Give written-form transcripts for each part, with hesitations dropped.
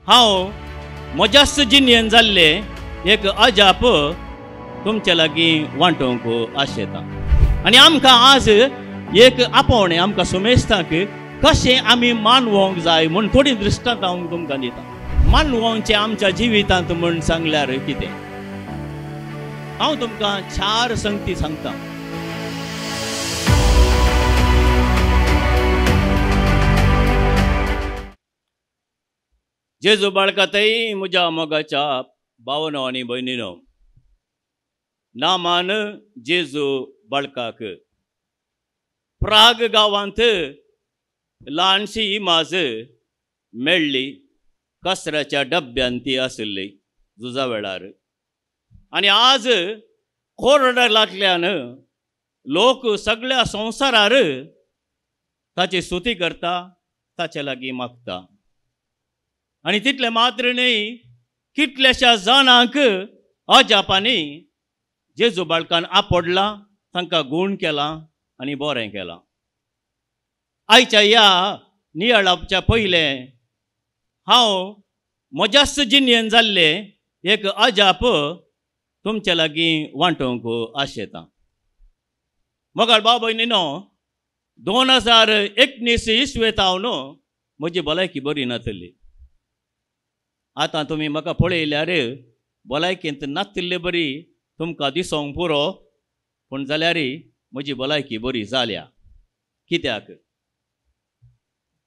हांव म्हज्याच जिणेन जाल्लें एक अजाप तुमचे लागीं वांटोवंक आशेता. आनी आमकां आज एक आपोवणें आमकां सुमेस्तांक कशें आमी मानवोंक जाय म्हूण थोडी दृश्टांत हांव तुमकां दिता. मानवोंचें आमच्या जिवितांत म्हूण सांगल्यार कितें, हांव तुमकां चार संगती सांगता. जेजू बाळकातय म्हज्या मोगाच्या भावनो आनी भयणीनो, नामान जेजू बाळकाक प्राग गांवांत ल्हानशी इमाज मेळ्ळी. कचऱ्याच्या डब्यांत ती आशिल्ली झुजा वेळार. आनी आज कोरड लागल्यान लोक सगळ्या संवसारार ताची स्तुती करता, ताचे लागीं मागता. आनी तितलें मात्र न्हय, कितल्याश्या जाणांक अजापांनी जेजू बाळकान आपडला, तांकां गूण केला आनी बरें केलां. आयच्या ह्या नियाळाच्या पयलें हांव म्हज्याच जिणेन जाल्लें एक अजाप तुमचे लागीं वांटोवंक आशेता. मोगाळ भाव भयणीनो, 2019 इसवेंत हांव म्हजी भलायकी बरी नातली. आतां तुमी म्हाका पळयल्यार भलायकेंत नातिल्ले बरी तुमकां दिसोंक पुरो, पूण जाल्यार म्हजी भलायकी बरी जाल्या. कित्याक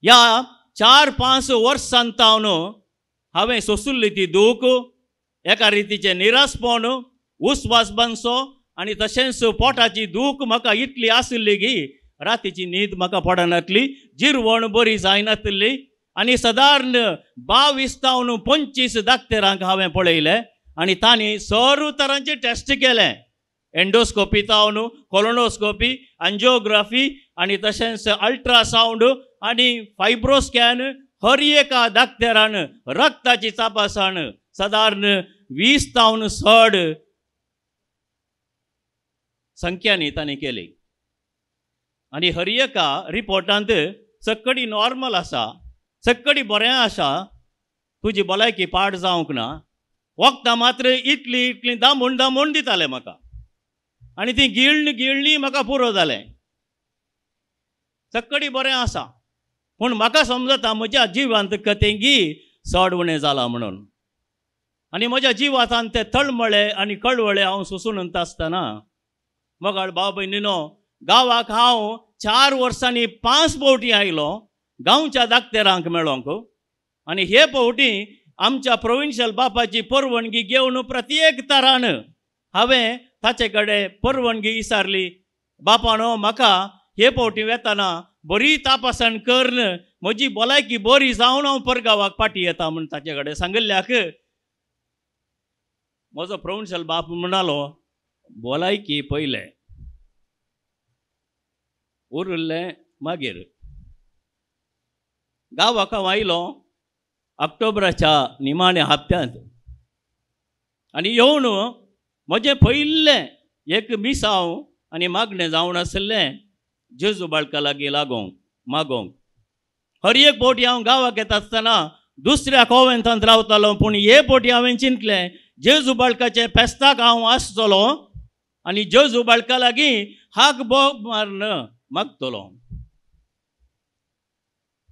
ह्या 4-5 वर्सांत हांव हांवें सोंशिल्ली ती दूख, एका रितीचें निरासपण, उस्वास बांदचो आनी तशेंच पोटाची दूख म्हाका इतली आशिल्ली की रातीची न्हीद म्हाका पडनासली, जिरवण बरी जायनासली. आनी सदारण 22 तावन 25 डाक्टरांक हांवें पळयलें आनी तांणी सर्व तरांचे टेस्ट केले. एंडोस्कोपी तावन कोलोनोस्कोपी, अंजियोग्राफी आनी तशेंच अल्ट्रासावंड आनी फायब्रोस्कॅन. हर एका डाक्टरान रक्ताची तपासण सादारण 20 तावन चड संख्यांनी तांणी केली. आनी हर एका रिपोर्टांत सकडी नॉर्मल आसा, सकडी बरें आसा, तुजी भलायकी पाड जावंक ना. वखदां मात्र इतली इतली दामून दामून दिताले म्हाका आनी ती गिळणी गिळणी म्हाका पुरो जालें. सकडी बरें आसा, पूण म्हाका समजता म्हज्या जिवांत कतेंगी चड उणें जालां म्हणून. आनी म्हज्या जिवांत ते तळमळे आनी कळवळे हांव सोंसून आसतना मोगाळ भाव भयणीनो, गांवाक हांव 4 वर्सांनी 5 फावटी आयलो गांवच्या डाक्टरांक मेळोंक. आनी हे फावटी आमच्या प्रोविन्शियल बापाची परवानगी घेवन प्रत्येक तरान हांवें ताचे कडेन परवानगी विचारली, बापानो म्हाका हे फावटी वेतना बरी तपासण करून म्हजी भलायकी बरी जावन हांव परगांवाक फाटी येता म्हूण ताचे कडेन सांगिल्ल्याक म्हजो प्रोविन्शियल बाप म्हणालो, भलायकी पयलें, उरिल्लें मागीर. गांवाक हांव आयलो ऑक्टोबराच्या निमाण्या हप्त्यांत आनी येवन म्हजें पयलें एक मिसांव आनी मागणें जावन आशिल्लें जेजू बाळका लागीं लागोंक मागोंक. हर एक फावटी हांव गांवाक येता आसतना दुसऱ्या कोवेंतांत रावतालो, पूण हे फावटी हांवें चिंतलें जेजू बाळकाचे फेस्ताक हांव आसतलो आनी जेजू बाळका लागीं हाक बोग मारून मागतलो.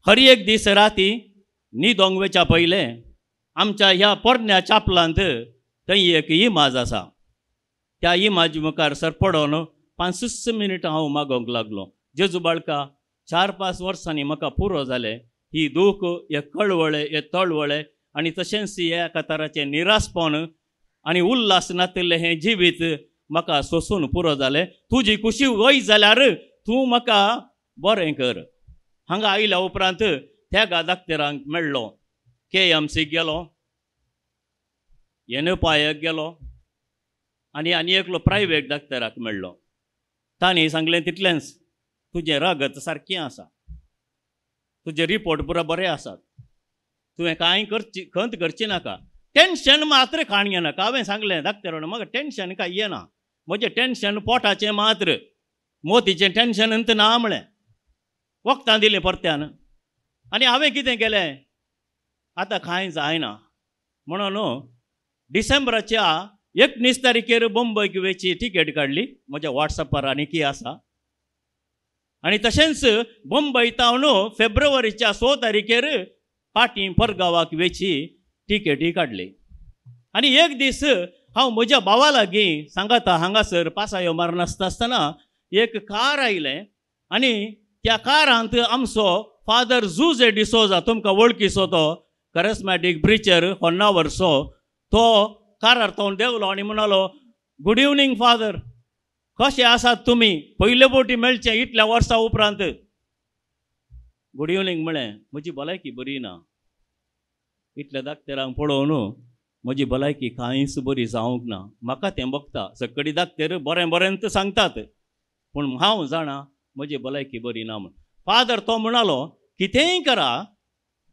हर एक दीस राती न्हिदोंक वयच्या पयलें आमच्या ह्या पोरण्या चापलांत थंय एक इमाज आसा, त्या इमाज मुखार सरपडोन 5-6 मिनटां हांव मागोवंक लागलो, जेजू बाळका 4-5 वर्सांनी म्हाका पुरो जालें ही दूख, हे कळवळे, हे तळवळे आनी तशेंच हे कताराचें निरासपण आनी उल्हास नातिल्लें हें जिवीत म्हाका सोंसून पुरो जालें. तुजी खुशी वय जाल्यार तूं म्हाका बरें कर. हांगा आयल्या उपरांत त्या डाक्टरांक मेळ्ळो, KMC गेलो, एनपायक गेलो आनी आनी एकलो प्रायवेट डाक्टराक मेळ्ळो. तांणी सांगलें तितलेंच, तुजें रगत सारकें आसा, तुजे रिपोर्ट पुरा बरे आसात, तुवें कांय करची खंत करची नाका, टेंशन मात्र काण घेनाका. हांवें सांगलें डाक्टरान म्हाका टेंशन कांय येना, म्हजें टेंशन पोटाचें मात्र, मोतीचें टेंशन अंत ना म्हळें. वखदां दिलीं परत्यान आनी हांवें कितें केलें, आतां कांय जायना म्हणून डिसेंबराच्या 19 तारखेर बंबयक वेची तिकेट काडली म्हज्या वॉट्सॅपार आनी की आसा. आनी तशेंच बंबय तावन फेब्रुवारीच्या 6 तारखेर पाटी परगांवाक वेची तिकेटी काडली. आनी एक दीस हांव म्हज्या भावा लागीं सांगाता हांगासर पासायो मारनासता आसतना एक कार आयलें आनी त्या कारांत आमचो फादर जुजे डिसोजा, तुमकां वळखीचो तो करिस्मॅटीक प्रिचर होन्नावरचो, तो कारार तो देंवलो आनी म्हणालो, गुड इवनींग फादर, कशें आसात तुमी? पयले बोटी मेळचें इतल्या वर्सां उपरांत. गुड इवनींग म्हळें, म्हजी भलायकी बरी ना, इतल्या दाक्तेरांक पळोवन म्हजी भलायकी कांयच बरी जावंक ना, म्हाका तें बगता, सगळी दाक्तेर बरें बरें सांगतात पूण हांव जाणा म्हजी भलायकी बरी ना म्हूण. फादर तो म्हणालो, कितेंय करा,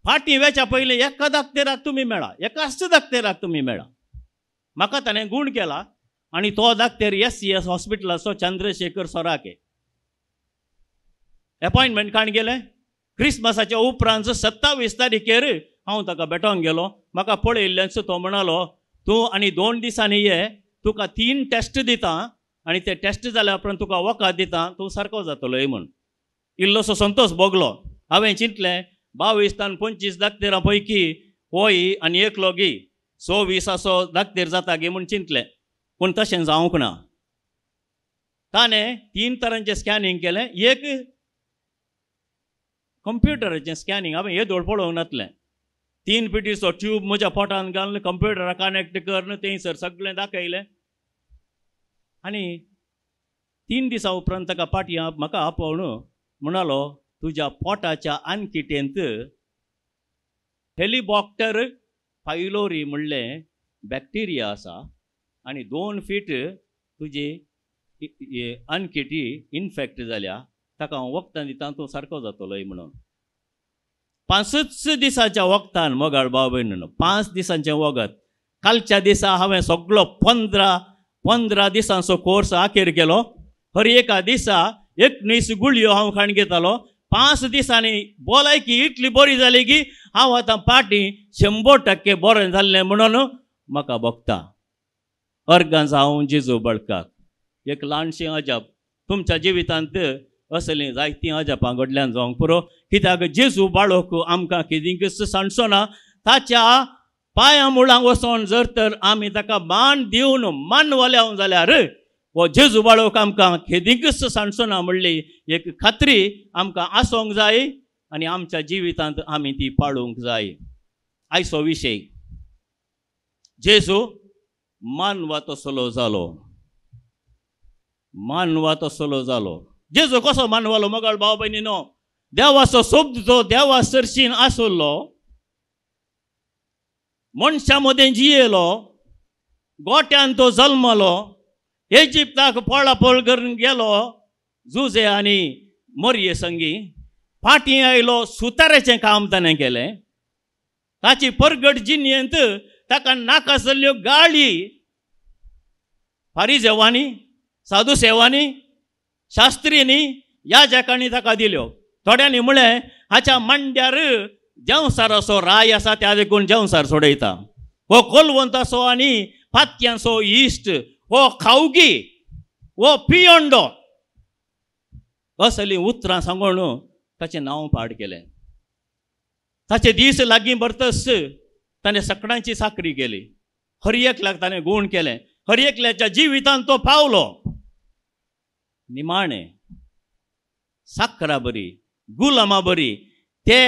फाटीं वेच्या पयलीं एका दाक्तेराक तुमी मेळा, एकाच दाक्तेराक तुमी मेळा. म्हाका ताणें गूण केला आनी तो दाक्तेर SCS हॉस्पिटलाचो चंद्रशेखर सोराके. एपॉयंटमेंट काण गेलें. क्रिसमसाच्या उपरांत 27 तारखेर हांव ताका भेटोंक गेलो. म्हाका पळयल्ल्यान तो म्हणालो, तूं आनी 2 दिसांनी ये, तुका 3 टेस्ट दिता आनी ते टेस्ट जाल्या उपरांत तुका वखद दिता, तूं सारको जातलो म्हूण. इल्लोसो संतोश भोगलो. हांवें चिंतलें 22 तान 25 दाक्तेरां पैकी होय आनी एकलो गी 26 असो दाक्तेर जाता गी म्हूण चिंतलें, पूण तशें जावंक ना. ताणें 3 तरांचें स्कॅनिंग केलें. एक कंप्युटराचें स्कॅनिंग, हांवें येदोळ पळोवंक नासलें. 3 पिटीचो ट्यूब म्हज्या पोटांत घालून कंप्युटरा कनेक्ट करून थंयसर सगळें दाखयलें. आनी 3 दिसां उपरांत ताका पाटी म्हाका आपोवन म्हणालो, तुज्या पोटाच्या आनकिटेंत हेलिबॉक्टर पायलोरी म्हणलें बॅक्टेरिया आसा आनी 2 फीट तुजी अनकिटी इनफेक्ट जाल्या, ताका हांव वखदां दिता, तूं सारको जातलो म्हणून. 5 दिसांच्या वखदान मोगाळ भाव भयणीनो, 5 दिसांचें वखद. कालच्या दिसा हांवें सगळो 15 दिसांचो कोर्स आखेर केलो. हर एका दिसा 19 गुळयो हांव खाण घेतालो. 5 दिसांनी भलायकी इतली बरी जाली की हांव आतां पाटी 100% बरें जाल्लें म्हणून म्हाका भोगता. अर्गां जावं जेजू बळकाक. एक ल्हानशें अजाप तुमच्या जिवितांत असलीं जायतीं अजापां घडल्यान जावंक पुरो, कित्याक जेजू बाळक आमकां कितेंच सांडचो ना. ताच्या पांयां मुळांक वचोन जर तर आमी ताका मान दिवन मानवल्या जाल्यार हो जेजू बाळक आमकां खेदींकच सांडचो ना म्हणली एक खात्री आमकां आसूंक जाय आनी आमच्या जिवितांत आमी ती पाळूंक जाय. आयचो विशय, जेजू मानवा तसलो जालो, मानवा तसलो जालो. जेजू कसो मानवालो मोगाळ भाव भयणीनो? देवाचो शब्द तो देवा सरशीन आसलो, मनशां मदें जियेलो, गोट्यान तो जल्मलो, इजिप्ताक पळापळ करून गेलो जुजे आनी मोरये संगी, फाटीं आयलो, सुताराचें काम ताणें केलें. ताची परगट जिणेंत ताका नाका जाल्ल्यो गाळी फारिजेवांनी, साधुसेवांनी, शास्त्रींनी, याजकांनी ताका दिल्यो. थोड्यांनी म्हळें, हाच्या मांड्यार जेवसाराचो राय आसा, त्या देखून जेवसार सोडयता, हो कोलवंताचो आनी पातक्यांचो इश्ट, हो खावगी, हो पियंडो, असलीं उतरां सांगून ताचें नांव पाड केलें. ताचे दीस लागीं भरतच ताणें सकडांची साकरी केली, हर एकल्याक ताणें गूण केलें, हर एकल्याच्या जिवितांत तो पावलो. निमाणें साकरा बरी, गुलामा बरी ते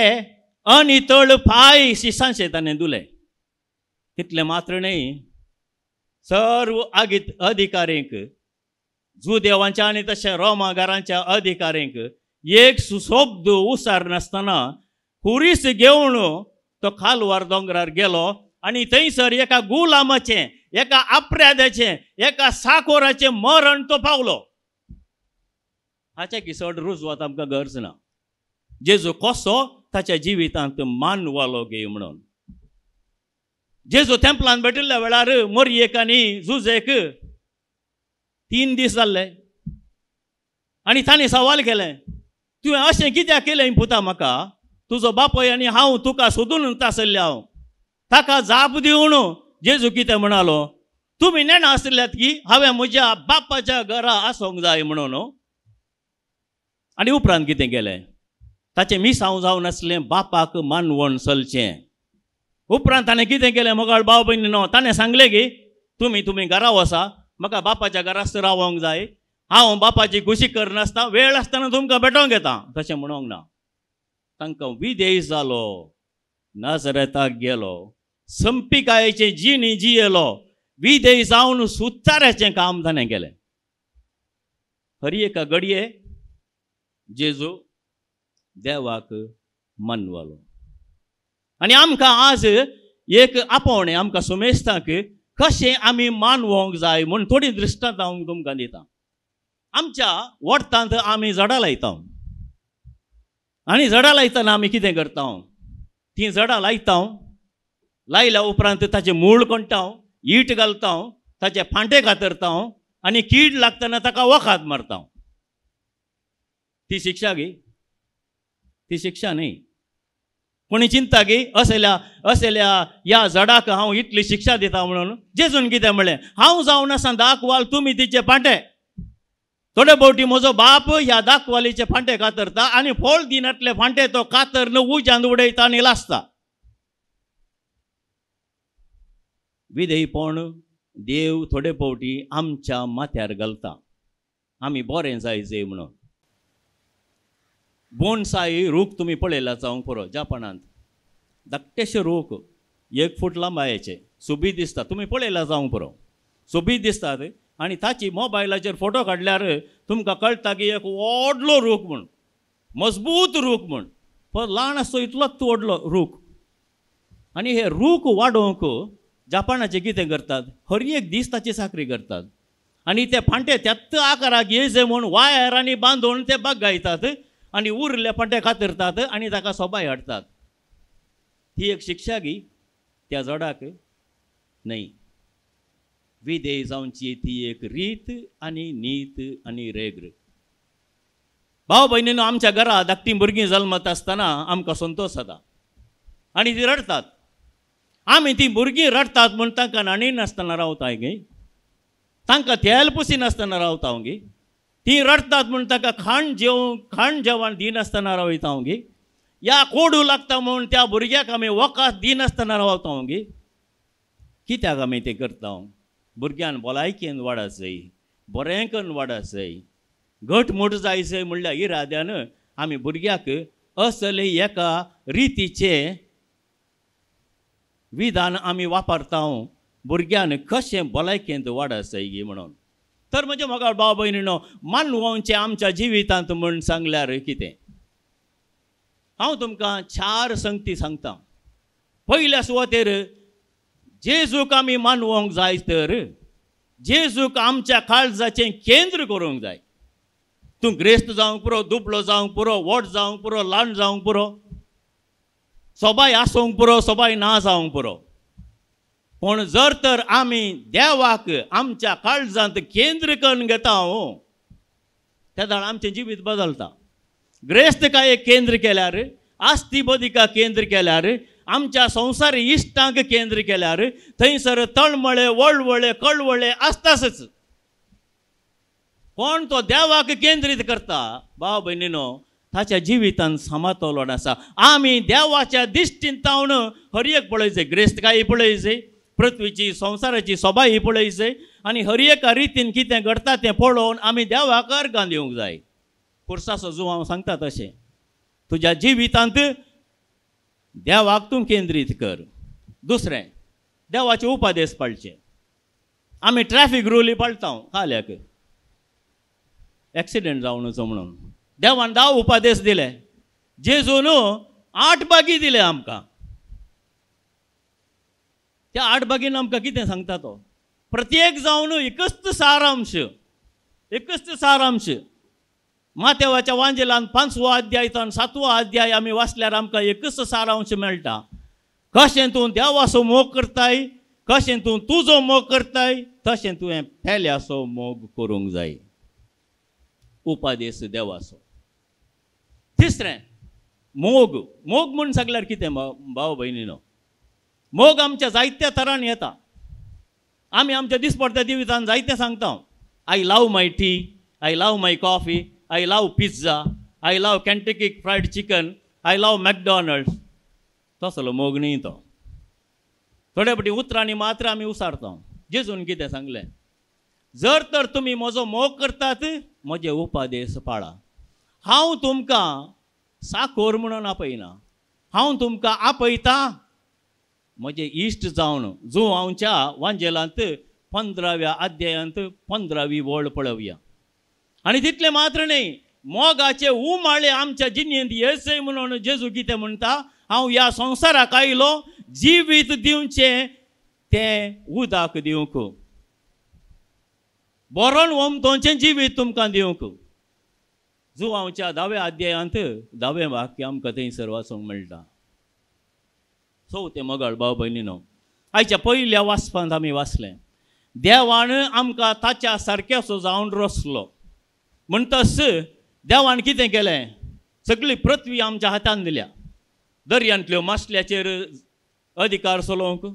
अनितळ पांय शिसांचे ताणें धुले. तितलें मात्र न्हय, सर्व आगीत अधिकाऱ्यांक, जुदेवांच्या आनी तशें रोमागारांच्या अधिकाऱ्यांक एक सुशब्द उसार नासतना खुरीस घेवन तो खालवार दोंगरार गेलो आनी थंयसर एका गुलामाचें, एका अपराध्याचें, एका साकोराचें मरण तो पावलो. हाच्या की चड रुजवात आमकां गरज ना. जेजू कसो ताच्या जिवितांत मानवालो गे म्हणून. जेजू तेंपलान भेटिल्ल्या वेळार मोरयेक आनी जुजेक 3 दीस जाल्ले आनी तांणी सवाल केलें, तुवें अशें कित्याक केलें पुता म्हाका? तुजो बापूय आनी हांव तुका सोदून आसल्ले हांव. ताका जाप दिवन जेजू कितें म्हणालो, तुमी नेणा आसल्यात की हांवें म्हज्या बापाच्या घरा आसूंक जाय म्हणून. आनी उपरांत कितें केलें, ताचें मिसांव जावन आसलें बापाक मानवण चलचें. उपरांत ताणें कितें केलें मोगाळ भाव भयणीनो, ताणें सांगलें की तुमी तुमी घरा वसा, म्हाका बापाच्या घराच रावोंक जाय, हांव बापाची खुशी करनासतना वेळ आसतना तुमकां भेटोवंक येता. तशें म्हणोंक ना. तांकां विदेश जालो, नाजरेताक गेलो, संपिकायेचे जिणी जियेलो, विदेश जावन सुताराचें काम ताणें केलें. हर एका घडये जेजू देवाक मानवलो. आनी आमकां आज एक आपोवणें आमकां सुमेस्तांक कशें आमी मानवोंक जाय म्हूण थोडी दृश्टांत हांव तुमकां दिता. आमच्या वडटांत आमी झाडां लायता आनी झाडां लायतना आमी कितें करता, तीं झाडां लायता, लायल्या उपरांत ताचें मूळ कोणटा, ईट घालता, ताचे फांटे कातरता आनी कीड लागतना ताका वखद मारता. ती शिक्षा गी? ती शिक्षा न्ही. कोणी चिंता की असल्या असल्या ह्या झाडाक हांव इतली शिक्षा दिता म्हणून. जेजून कितें म्हणलें, हांव जावन आसा दाखवाल, तुमी तिचे फांटे. थोडे भोवटी म्हजो बाप ह्या दाखवालीचे फांटे कातरता आनी फळ दिनातले फांटे तो कातरन उज्यांत उडयता आनी लासता. विधेयपण देव थोडे फावटी आमच्या माथ्यार घालता, आमी बरें जाय जे म्हणून. बोनसाई रूख तुमी पळयला जावंक पुरो, जापानांत धाकटेशे रूख 1 फूट लांबायेचे सोबीत दिसता, तुमी पळयला जावंक पुरो, सोबीत दिसतात. आनी ताची मोबायलाचेर फोटो काडल्यार तुमकां कळटा की एक व्हडलो रूख म्हूण, मजबूत रूख म्हूण, पण ल्हान आसतो इतलोच व्हडलो रूख. आनी हे रूख वाडोवंक जापानाचे कितें करतात, हर एक दीस ताची चाकरी करतात आनी ते फांटे त्याच आकाराक येयचे म्हूण वायरांनी बांदून ते बागायतात आनी उरिल्ले फांटे कातरतात आनी ताका सोबाय हाडटात. ती एक शिक्षा गी त्या झाडाक न्हय. विधेय जावची ती एक रीत आनी नीत आनी रेग्र. भाव भयणीनो, आमच्या घरा धाकटीं भुरगीं जल्मत आसतना आमकां संतोश जाता आनी ती रडटात. आमी ती भुरगीं रडटात म्हूण तांकां न्हाणी नासतना रावता गे, तांकां तेल पुसी नासतना रावता गे, ती रडटात म्हूण तांकां खाण जेवण दिनासतना रावयता गे, या कोडू लागता म्हूण त्या भुरग्याक आमी वखद दिनासतना रावता गे. कित्याक आमी तें करता? भुरग्यान भलायकेन वाडासय, बरें करून वाडासय, घट मोट जायसय म्हणल्यार इराद्यान आमी भुरग्याक असले एका रितीचें विधान आमी वापरता, भुरग्यान कशें भलायकेंत वाडासय गी म्हणून. तर म्हजे मोगाळ भाव भयणीनो, मानवचें आमच्या जिवितांत म्हूण सांगल्यार कितें, हांव तुमकां 4 संगती सांगता. पयल्या सुवातेर जेजूक आमी मानवंक जाय तर जेजूक आमच्या काळजाचें केंद्र करूंक जाय. तूं ग्रेस्त जावंक पुरो, दुबळो जावंक पुरो, व्हड जावंक पुरो, ल्हान जावंक पुरो, सोबाय आसूंक पुरो, सोबाय ना जावंक पुरो, पूण जर तर आमी देवाक आमच्या काळजांत केंद्र करून घेता तेन्ना आमचें जिवीत बदलता. ग्रेस्तकायेक केंद्र केल्यार, आस्ती बदिका केंद्र केल्यार, आमच्या संवसारी इश्टांक केंद्र केल्यार थंयसर तळमळे, वळवळे, कळवळे आसताच. कोण तो देवाक केंद्रीत करता भाव भयणीनो, ताच्या जिवितान समतोलन आसा. आमी देवाच्या दिश्टीन तावन हर एक पळयचे, ग्रेस्तकाय पळयचे, पृथ्वीची संवसाराची सोबाय पळयचे आनी हर एका रितीन कितें घडटा तें पळोवन आमी देवाक अर्गां दिवंक जाय. खुर्साचो जुंव हांव सांगता तशें तुज्या जिवितांत देवाक तूं केंद्रीत कर. दुसरें, देवाचे उपदेश पाळचे. आमी ट्रॅफीक रुली पाळटा खाल्याक एक्सिडेंट जावनुचो म्हणून. देवान 10 उपदेश दिले, जेजून 8 बागी दिले आमकां. त्या 8 बागीन आमकां कितें सांगता तो, प्रत्येक जावन एकच सारांश, एकच सारांश. मातेवाच्या वांजेलान 5वो अध्याय तान 7वो अध्याय आमी वाचल्यार आमकां एकच सारांश मेळटा. कशें तूं देवाचो मोग करताय, कशें तूं तुजो मोग करताय, तशें तुवें पेल्याचो मोग करूंक जाय. उपदेश देवाचो. तिसरें, मोग. मोग म्हूण सांगल्यार कितें भाव भयणीनो, मोग आमच्या जायत्या तरांनी येता. आमी आमच्या दिसपडत्या जिवितान जायतें सांगता. I love my tea, I love my coffee, I love pizza, I love Kentucky fried chicken, I love McDonald's. तसलो मोग न्ही तो. थोडे फावटी उतरांनी मात्र आमी उसारता. जेजून कितें सांगलें? जर तर तुमी म्हजो मोग करतात म्हजे उपदेश पाळा. हांव तुमकां साकोर म्हणून आपयना, हांव तुमकां आपयता म्हजे इश्ट जावन. जुवांच्या वांजेलांत 15व्या अध्यायांत 15वी वळ पळोवया. आनी तितलें मात्र न्ही, मोगाचे उमाळे आमच्या जिणेंत येसय म्हणून जेजू कितें म्हणटा? हांव ह्या संवसाराक आयलो जिवीत दिवचें तें उदक दिवंक, बरोवन ओमतोंचें जिवीत तुमकां दिवंक. जुवांच्या 10व्या अध्यायांत 10वें वाक्य आमकां थंयसर वाचूंक मेळटा. सो तें मोगाळ भाव भयणीनो, आयच्या पयल्या वाचपांत आमी वाचलें देवान आमकां ताच्या सारकेसो जावन रचलो. म्हणटच देवान कितें केलें? सगळी पृथ्वी आमच्या हातान दिल्या. दर्यांतल्यो मासल्याचेर अधिकार चलोवंक,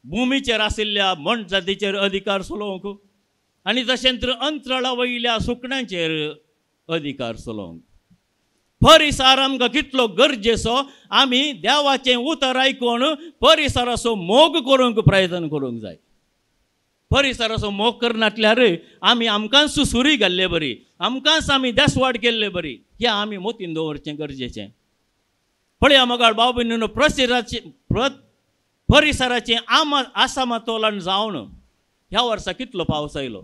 भुमीचेर आशिल्ल्या मोनजातीचेर अधिकार चलोवंक, आनी तशेंच अंतराळा वयल्या सुकण्यांचेर अधिकार चलोवंक. परिसर आमकां कितलो गरजेचो, आमी देवाचें उतर आयकून परिसराचो मोग करूंक प्रयत्न करूंक जाय. परिसराचो मोग करनासल्यार आमी आमकांच सुरी घाल्ले बरी, आमकांच आमी देसवाड केल्ले बरी. हें आमी मोतीन दवरचें गरजेचें. पळया मोगाळ भाव भयणीनो, परिसराचें आसामातोलन जावन ह्या वर्सा कितलो पावस आयलो.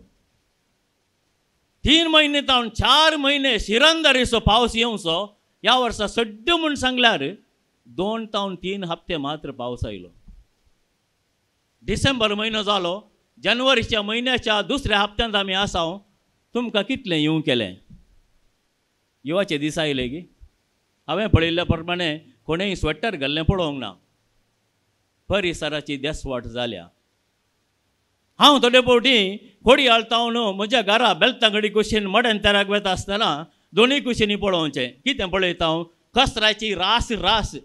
3 म्हयने जावन 4 म्हयने शिरंदरेचो पावस येवचो. ह्या वर्सा सड्ड म्हूण सांगल्यार 2 तावन 3 हप्ते मात्र पावस आयलो. डिसेंबर म्हयनो जालो, जानेवारीच्या म्हयन्याच्या दुसऱ्या हप्त्यांत आमी आसा. तुमकां कितलें येवंक केलें? येवाचे दीस आयले की हांवें पळयल्ल्या प्रमाणे कोणेय स्वेटर घाल्लें पळोवंक ना. परिसराची देसवाट जाल्या. हांव थोडे फावटी कोडयाळ तावन म्हज्या घरा बेलतांगडी कुशीन मड्यान वता आसतना दोनूय कुशींनी पळोवचें. कितें पळयता हांव? कचऱ्याची रास रास.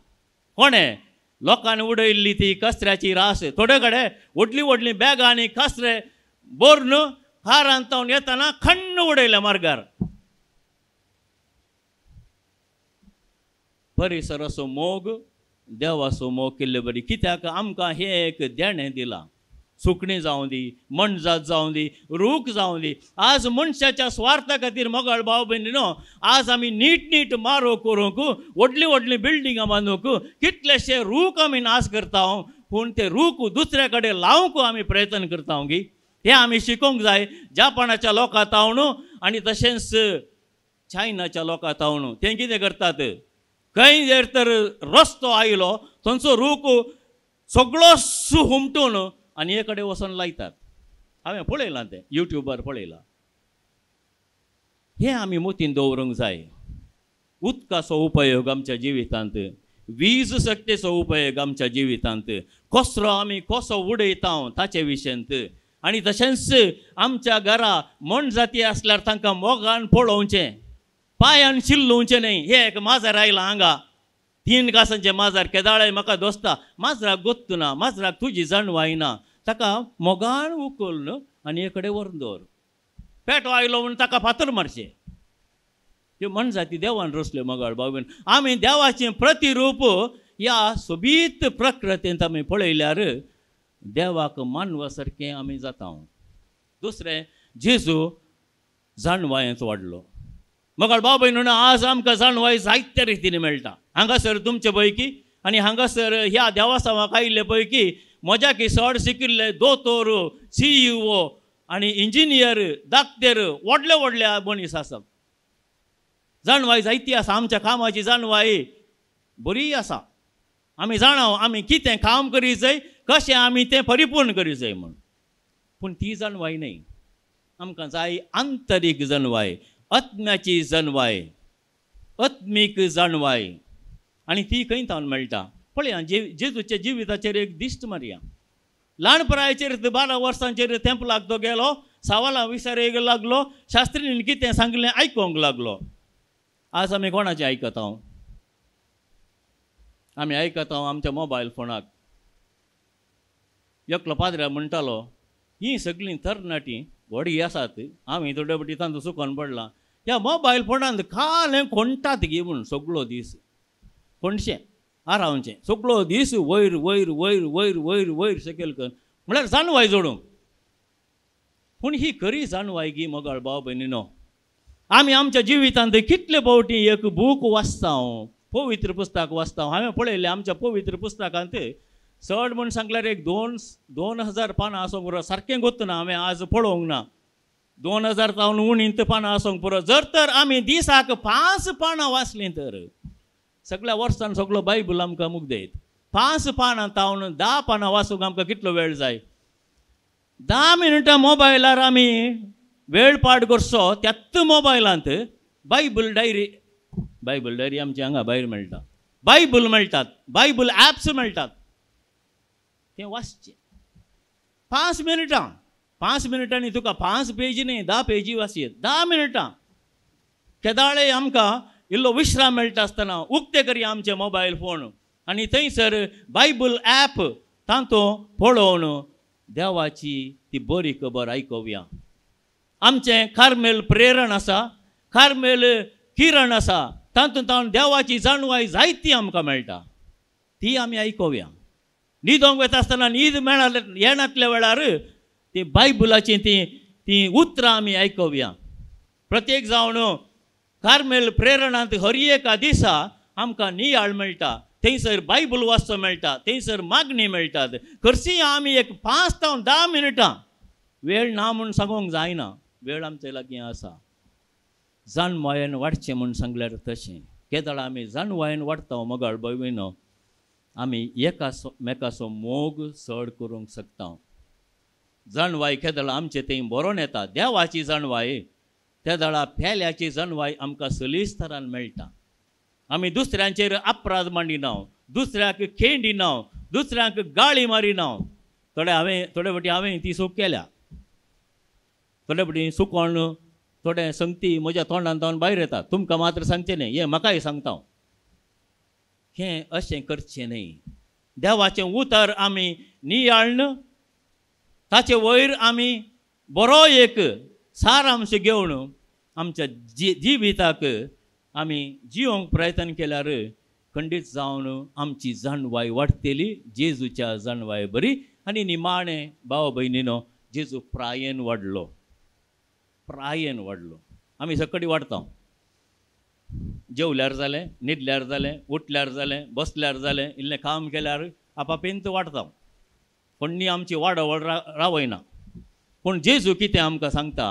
कोणें? लोकांनी उडयल्ली ती कचऱ्याची रास. थोडे कडेन व्हडलीं व्हडलीं बॅगां आनी कचरे भरून कारान तावन येतना खण्ण उडयल्या मार्गार. परिसराचो मोग, देवाचो मोग केल्ले बरी. कित्याक आमकां हें एक देणें दिलां. सुकणीं जावं दी, मनजात जावं दी, रूख जावं दी. आज मनशाच्या स्वार्था खातीर मोगाळ भाव भयणीनो आज आमी नीट नीट मारो करूंक, व्हडलीं व्हडलीं बिल्डिंगां बांदूंक कितलेशे रूख आमी नाश करता. पूण ते रूख दुसऱ्या कडेन लावंक आमी प्रयत्न करता गी. हें आमी शिकोवंक जाय जपानाच्या लोकां तावन आनी तशेंच चायनाच्या लोकां तावन. ते कितें करतात? खंय जर तर रस्तो आयलो थंयचो रूख सगळो हुमटून आनी हे कडेन वचून लायतात. हांवें पळयलां तें युट्यूबार पळयलां. हें आमी मोतीन दवरूंक जाय. उदकाचो उपयोग आमच्या जिवितांत, वीज शक्तीचो उपयोग आमच्या जिवितांत, कचरो आमी कसो उडयता ताचे विशयांत, आनी तशेंच आमच्या घरा मोनजाती आसल्यार तांकां मोगान पळोवचें, पांयान शिल्लोवचें न्हय. हें एक माजर आयलां हांगा, 3 कासांचें माजर केदाळे म्हाका दोसता. माजराक गोत्तू ना, माजराक तुजी जाणवाय ना, ताका मोगान उखल आनी हे कडेन व्हरून दवर. पेटो आयलो म्हूण ताका फातर मारचें. त्यो मनजाती देवान रचल्यो मोगाळ भाव. आमी देवाचें प्रतिरूप ह्या सोबीत प्रकृतींत आमी पळयल्यार देवाक मानवा सारकें आमी जाता. दुसरें, जेजू जाणवायेंत वाडलो. मोगाळ भाव भयणीनो, आज आमकां जाणवाय जायत्या रितीन मेळटा. हांगासर तुमचे पैकी आनी हांगासर ह्या देवासांवाक आयिल्ले पैकी म्हज्या की चड शिकिल्ले दोतोर, CEO आनी इंजिनियर, डाक्टर, व्हडले व्हडले मनीस आसात. जाणवाय जायती आसा. आमच्या कामाची जाणवाय बरी आसा. आमी जाणा आमी कितें काम करी जाय, कशें आमी तें परिपूर्ण करी जाय म्हूण. पूण ती जाणवाय न्हय. आमकां जाय आंतरीक जाणवाय, आत्म्याची जाणवाय, आत्मीक जाणवाय. आनी ती खंय तावन मेळटा? पळया जेजूच्या जिविताचेर एक दिश्ट मारया. ल्हान पिरायेचेर 12 वर्सांचेर तेंपलाक तो गेलो, सवालां विचारेक लागलो, शास्त्रीन कितें सांगलें आयकूंक लागलो. आज आमी कोणाचें आयकता? आमी आयकता आमच्या मोबायल फोनाक. एकलो पाद्र्या म्हणटालो, हीं सगळीं तरणाटीं व्हडीं आसात, आमी थोडे फावटी तांचो चुकोन पडलां, ह्या मोबायल फोनांत काल कोणटात गी म्हूण सगळो दीस कोणशें आरावचें सगळो दीस वयर वयर वयर वयर वयर वयर सकयल कर म्हळ्यार जाणवाय जोडूंक. पूण ही खरी जाणवाय गी मोगाळ भाव भयणीनो, आमी आमच्या जिवितांत कितले फावटी एक बूक वाचता, पवित्र पुस्तक वाचता. हांवें पळयलें आमच्या पवित्र पुस्तकांत चड म्हूण सांगल्यार एक 2000 पानां आसूंक पुरो, सारकें गोत्त ना, हांवें आज पळोवंक ना, 2000 तावन उणींत पानां आसूंक पुरो. जर तर आमी दिसाक 5 पानां वाचलीं तर सगळ्या वर्सान सगळो बायबल आमकां मुगदयत. 5 पानां तावन 10 पानां वाचूंक आमकां कितलो वेळ जाय? 10 मिनटां मोबायलार आमी वेळ पाड करचो त्याच मोबायलांत बायबल डायरी, बायबल डायरी आमची हांगा भायर मेळटा, बायबल मेळटात, बायबल ॲप्स मेळटात, तें वाचचें. 5 मिनटां, 5 मिनटांनी तुका 5 पेजी न्ही 10 पेजी वाचयेत. 10 मिनटां केदाळे आमकां इल्लो विश्राम मेळटा आसतना उक्ते करया आमचे मोबायल फोन आनी थंयसर बायबल ॲप तांतूं पळोवन देवाची ती बरी खबर आयकुया. आमचें कार्मेल प्रेरण आसा, कार्मेल किरण आसा, तातूंत तावन देवाची जाणवाय जायती आमकां मेळटा, ती आमी आयकुया. न्हिदोंक वता आसतना न्हीद मेळा येनातल्या वेळार ती बायबलाची ती ती उतरां आमी आयकुया. प्रत्येक जावन कार्मेल प्रेरणांत हर एका दिसा आमकां नियाळ मेळटा, थंयसर बायबल वाचचो मेळटा, थंयसर मागणी मेळटात. खर्सी आमी एक 5 तावन 10 मिनटां वेळ ना म्हूण सांगूंक जायना, वेळ आमचे लागीं आसा. जाणवायेन वाडचें म्हूण सांगल्यार तशें केदळा आमी जाणवायेन वाडटा मोगाळ भयणीनो, आमी एकामेकाचो मोग चड करूंक शकता. जाणवाय केदळा आमचे थंय बरोवन येता, देवाची जाणवाय त्या पेल्याची जाणवाय आमकां सलीस तरान मेळटा. आमी दुसऱ्यांचेर अपराध मांडिना, दुसऱ्याक खेंडिना, दुसऱ्यांक गाळी मारिना. थोडे फावटी हांवें ती चूक केल्या, थोडे फावटी चुकोन थोडे संगती म्हज्या तोंडान तावन भायर येता, तुमकां मात्र सांगचें न्ही, हें म्हाकाय सांगता. हें अशें करचें न्ही. देवाचें उतर आमी नियाळ्न ताचे वयर आमी बरो एक सारांश घेवन आमच्या जिविताक आमी जिवंक प्रयत्न केल्यार खंडीत जावन आमची जाणवाय वाडटली, जेजूच्या जाणवाय बरी. आनी निमाणें भाव भयणीनो, जेजू प्रायेन वाडलो, प्रायेन वाडलो. आमी सकडी वाडटा, जेवल्यार जालें, न्हिदल्यार जालें, उठल्यार जालें, बसल्यार जालें, इल्लें काम केल्यार आपापेंत वाडटा, कोण्णी आमची वाडावळ रावयना. पूण जेजू कितें आमकां सांगता,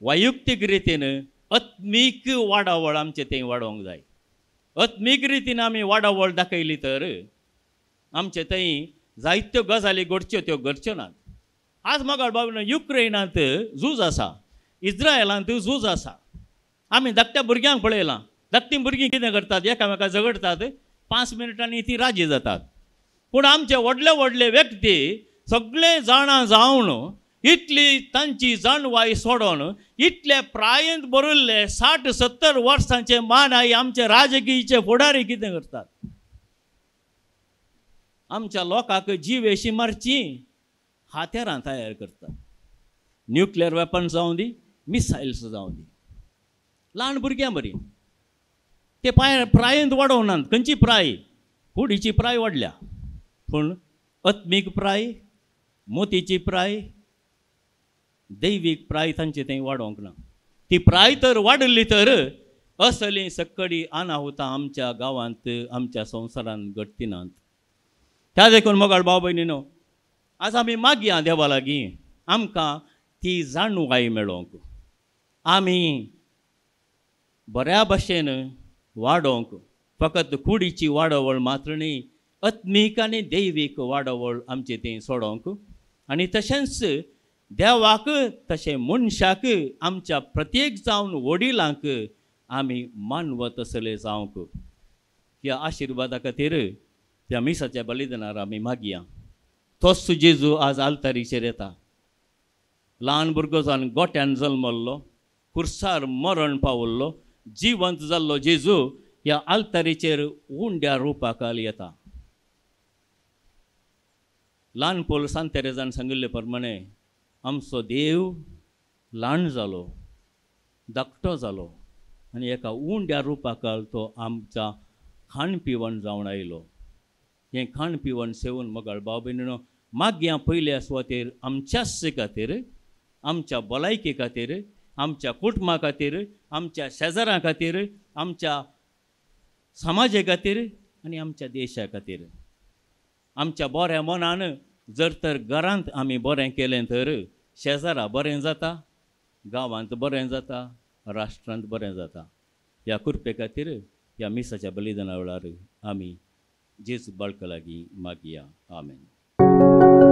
वैयक्तीक रितीन आत्मीक वाडावळ आमचें थंय वाडोवंक जाय. आत्मीक रितीन आमी वाडावळ दाखयली तर आमचे थंय जायत्यो गजाली घडच्यो त्यो घडच्यो नात. आज म्हाका बाबा युक्रेनांत झूज आसा, इस्रायलांत झूज आसा. आमी धाकट्या भुरग्यांक पळयलां, धाकटीं भुरगीं कितें करतात, एकामेका झगडटात, 5 मिनटांनी तीं राजी जातात. पूण आमचे व्हडले व्हडले व्यक्ती सगळे जाणा जावन इतली तांची जाणवाय सोडून इतले प्रायेंत बरयल्ले 60-70 वर्सांचे मानाय आमचे राजकीयचे फुडारी कितें करतात, आमच्या लोकांक जिवेशी मारची हातेरां तयार करतात. न्युक्लियर वेपन्स जावं दी, मिसायल्स जावं दी, ल्हान भुरग्यां बरी ते प्रायेंत वाडोवनात. खंयची प्राय, कुडीची प्राय वाडल्या, पूण आत्मीक प्राय, मोतीची प्राय, दैवीक प्राय तांचे थंय वाडोवंक ना. ती प्राय तर वाडली तर असली सक्कडी अनाहुतां आमच्या गांवांत, आमच्या संवसारांत घडटिनात. त्या देखून मोगाळ भाव भयणीनो, आज आमी मागया देवा लागीं आमकां ती जाणवाय मेळोवंक, आमी बऱ्या भशेन वाडोवंक. फकत कुडीची वाडावळ मात्र न्ही, आत्मीक आनी दैवीक वाडावळ आमचे थंय सोडोवंक. आनी तशेंच देवाक तशें मनशाक आमच्या प्रत्येक जावन वडिलांक आमी मानवत असले जावंक ह्या आशिर्वादा खातीर त्या मिसाच्या बलिदानार आमी मागया. तोच जेजू आज आल्तारीचेर येता, ल्हान भुरगो जावन गोट्यान जल्मल्लो, खुर्सार मरण पावल्लो, जिवंत जाल्लो जेजू ह्या आल्तारीचेर उंड्या रुपाखाल येता. ल्हान पोल सांत तेरेजान सांगिल्ले प्रमाणे आमचो देव ल्हान जालो, धाकटो जालो आनी एका उंड्या रुपाकाल तो आमच्या खाण पिवण जावन आयलो. हें खाण पिवण सेवन मोगाळ भाव भयणीनो मागया पयल्या सुवातेर आमच्याच खातीर, आमच्या भलायके खातीर, आमच्या कुटुंबा खातीर, आमच्या शेजारां खातीर, आमच्या समाजे खातीर आनी आमच्या देशा खातीर. आमच्या बऱ्या मनान जर तर घरांत आमी बरें केलें तर शेजारा बरें जाता, गांवांत बरें जाता, राष्ट्रांत बरें जाता. ह्या कृपे खातीर ह्या मिसाच्या बलिदाना वेळार आमी जेजू बाळका लागीं मागया. आमेन.